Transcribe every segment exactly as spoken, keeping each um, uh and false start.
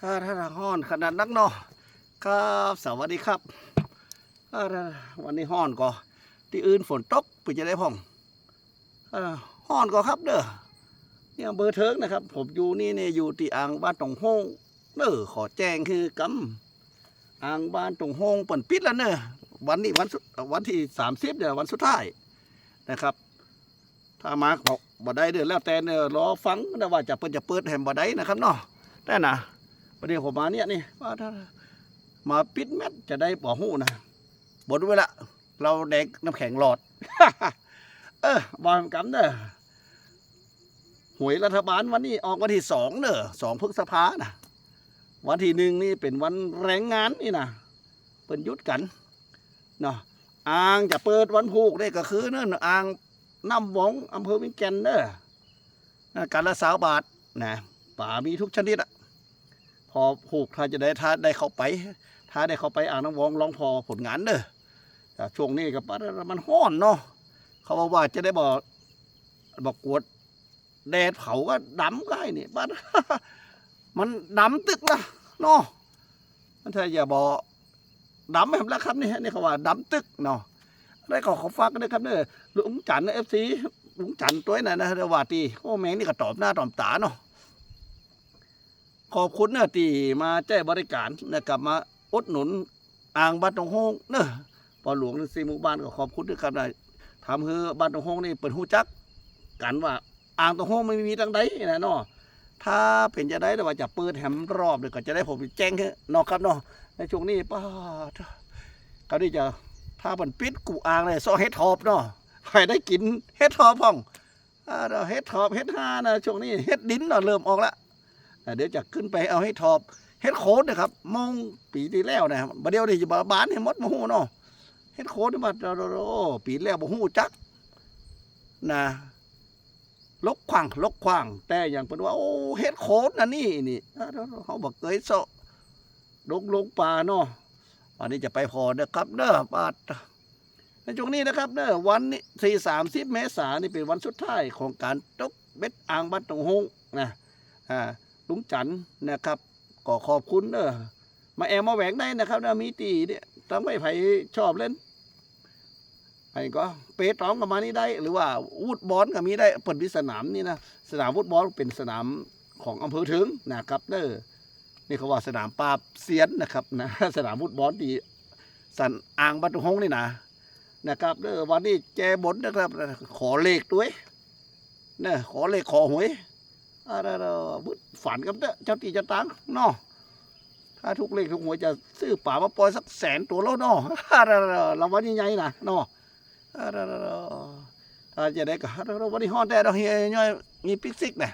อ่าถ้าฮ้อนขนาดนักเนาะครับ สวัสดีครับอ่าวันนี้ฮ้อนก็ ที่อื่นฝนตกไปจะได้พ่องอ่าฮ้อนก็ครับเด้อเนี่ยอำเภอเถิงนะครับ ผมอยู่นี่เนี่ยอยู่ที่อ่างบ้านตงโฮงเด้อขอแจ้งคือกำอ่างบ้านตงโฮงเปิ่นปิดแล้วเนอะวันนี้วันสุดวันที่สามสิบเนี่ยวันสุดท้ายนะครับ ถ้ามาก็บ่ได้เด้อแล้วแต่เนอะรอฟังนะว่าจะเปิดจะเปิดแหมบ่ได้นะครับเนาะแต่นะประเดี๋ยวผมมาเนี่ยนี่ว่าถ้ามาปิดแมตช์จะได้บ่ฮู้นะบนเวลาเราแดกน้ำแข็งหลอด เออบอกกันเด้อหวยรัฐบาลวันนี้ออกวันที่สองเด้อสองพฤษภานะวันที่หนึ่งนี่เป็นวันแรงงานนี่นะเปิ้นหยุดกันเนาะอ่างจะเปิดวันพูกนี่ก็คือเนั่นอ่างน้ำหวองอำเภอเวียงแก่นเด้อ นะการละสาวบาทนะปลามีทุกชนิดอะพอผูกถ้าจะได้ถ้าได้เข้าไป ถ้าได้เข้าไปอ่างน้ำวองร้องพอผลงานเด้อแต่ช่วงนี้ก็ปะมันฮ้อนเนาะเขาบอกว่าจะได้บอกบอกกวดแดดเผาก็ดำก็ไอ้นี่ปะมันดำตึกละเนาะมันถ้าอย่าบอกดำแหมแล้วครับนี่นี่เขาว่าดำตึกเนาะได้ขอขอฝากกันด้วยครับเนอะลุงจันเอฟซีลุงจันตัวนั้นนะเดี๋ยวว่าตีโอ้แมงนี่ก็ตอบหน้าตอบตาเนาะขอบคุณเนอะที่มาแจ้บริการนะครับมาอุดหนุนอ่างบ้านตงโฮงเนอะปอหลวงสี่หมู่บ้านก็ขอบคุณด้วยครับนะทำให้บ้านตงโฮงนี่เปิดหูจักกันว่าอ่างตงโฮงไม่มีตั้งใดนะเนาะถ้าเป็นจะได้แต่ว่าจะเปิดแหมรอบเลยก็จะได้ผมแจ้งให้เนาะครับเนาะในช่วงนี้ป้าดเขาได้จะถ้ามันปิดกูอ่างเลยซอเฮ็ดทอบเนาะให้ได้กินเฮ็ดทอบพ่องอ่าเฮ็ดทอบเฮ็ดห้านะช่วงนี้เฮ็ดดินเนาะเริ่มออกละอ่าเดี๋ยวจะขึ้นไปเอาเฮ็ดทอบเฮ็ดโคนนะครับมองปีที่แล้วนะบัดเดียวนี่จะบานให้หมดมาหูเนาะเฮ็ดโคนนี่มาโอ้ปีแล้วบ่หูจักนะลกขวางลกขวางแต่อย่างเพิ่นว่าโอ้เฮ็ดโคนอันนี้นี่อ่าเขาบอกเกยเซาะลงลงป่าเนาะอันนี้จะไปพอเด้อครับเด้อบาด ในช่วงนี้นะครับเนอะวันนี้ที่สามสิบเมษานี่เป็นวันสุดท้ายของการตกเบ็ดอ่างบ้านตงโฮงนะอ่าลุงจันนะครับก็ขอบคุณเนอะมาแอวมาแหวงได้นะครับเนอะมีตีเนี่ยตั้งไว้ไผชอบเล่นไอ้ก็เปตองก็มานี่ได้ หรือว่าวุดบอลก็มีได้เปิดวิสนามนี่นะสนามวุดบอลเป็นสนามของอำเภอเถิงนะครับเนอะนี่เขาว่าสนามปราบเซียนนะครับนะสนามวุดบอลที่สันอ่างบ้านตงโฮงนี่นะ นะครับเด้อวันนี้แก้บนนะครับขอเลขด้วยนะขอเลขขอหวยอ่าเด้อเด้อบุดฝันกับเด้อเจ้าที่เจ้าตางเนาะถ้าถูกเลขถูกหวยจะซื้อปลามาปล่อยสักแสนตัวแล้วเนาะอ่าเด้อเด้อรางวัลใหญ่ๆนะเนาะอ่าเด้อเด้อเด้อถ้าจะได้ก็อ่าเด้อเด้อวันนี้ฮ้อนแดดเนาะเฮียย่อยมีปิ๊กซิกนะ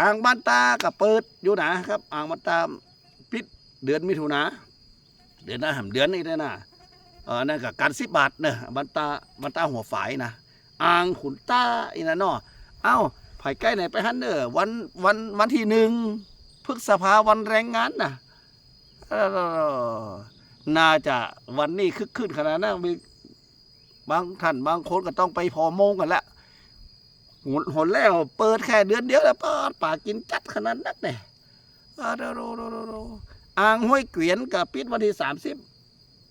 อ่างบ้านตาก็เปิดอยู่นะครับอ่างบ้านตาปิดเดือนมิถุนาเดือนหน้าเดือนนี้ได้นะเออนั่นก็การสิบบาทเนอะบ้านตาบ้านตาหัวฝายนะอ่างขุนตาอีนะเนาะเอ้าไผใกล้ไหนไปหันเนอะวันวันวันที่หนึ่งพฤษภาวันแรงงานนะเออน่าจะวันนี้คึกคืนขนาดนั้นมีบางท่านบางคนก็ต้องไปพอโมงกันละ หนหนแล้วเปิดแค่เดือนเดียวแล้วปาดปากินจัดขนาดนักเนี่ยอ่าโดโดโดโดโดอ่างห้วยเกวียนกับปิดวันที่สามสิบ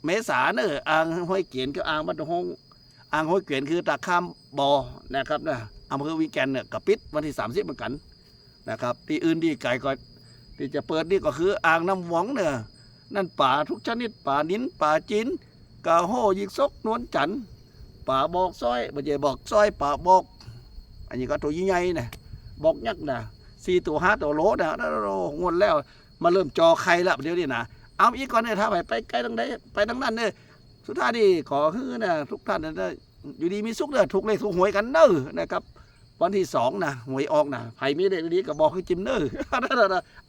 เมษาเนอะอ่างห้วยเกวียนกับอ่างบ้านตงโฮงอ่างห้วยเกวียนคือตาข้ามบ่อนะครับนะอำเภอวีแกนเนี่ยกับปิดวันที่สามสิบเหมือนกันนะครับที่อื่นที่ไกลก็ที่จะเปิดนี่ก็คืออ่างน้ำหวองเนี่ยนั่นปลาทุกชนิดปลานิลปลาจีนกะโฮยิกซกนวลจันทร์ปลาบอกซ้อยบ่ใช่บอกซ้อยปลาบอก อันนี้ก็ตัวใหญ่ๆนะบอกยักษ์นะสี่ตัวห้าตัวโลนะโอ้โหงวดแล้วมาเริ่มจอไข่ละเดี๋ยวนี้นะเอาอีกก่อนเนี่ยถ้าไปไปไกลทางใดไปทางนั้นเนี่ยสุดท้ายนี่ขอให้นะทุกท่านนะอยู่ดีมีสุขเด้อถูกเลขถูกหวยกันเด้อนะครับวันที่สองนะหวยออกนะใครมีเลขดีๆก็บอกให้จิมเด้อ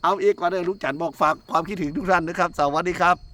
เอาอีกก่อนเลยลุงจันทร์บอกฝากความคิดถึงทุกท่านนะครับสวัสดีครับ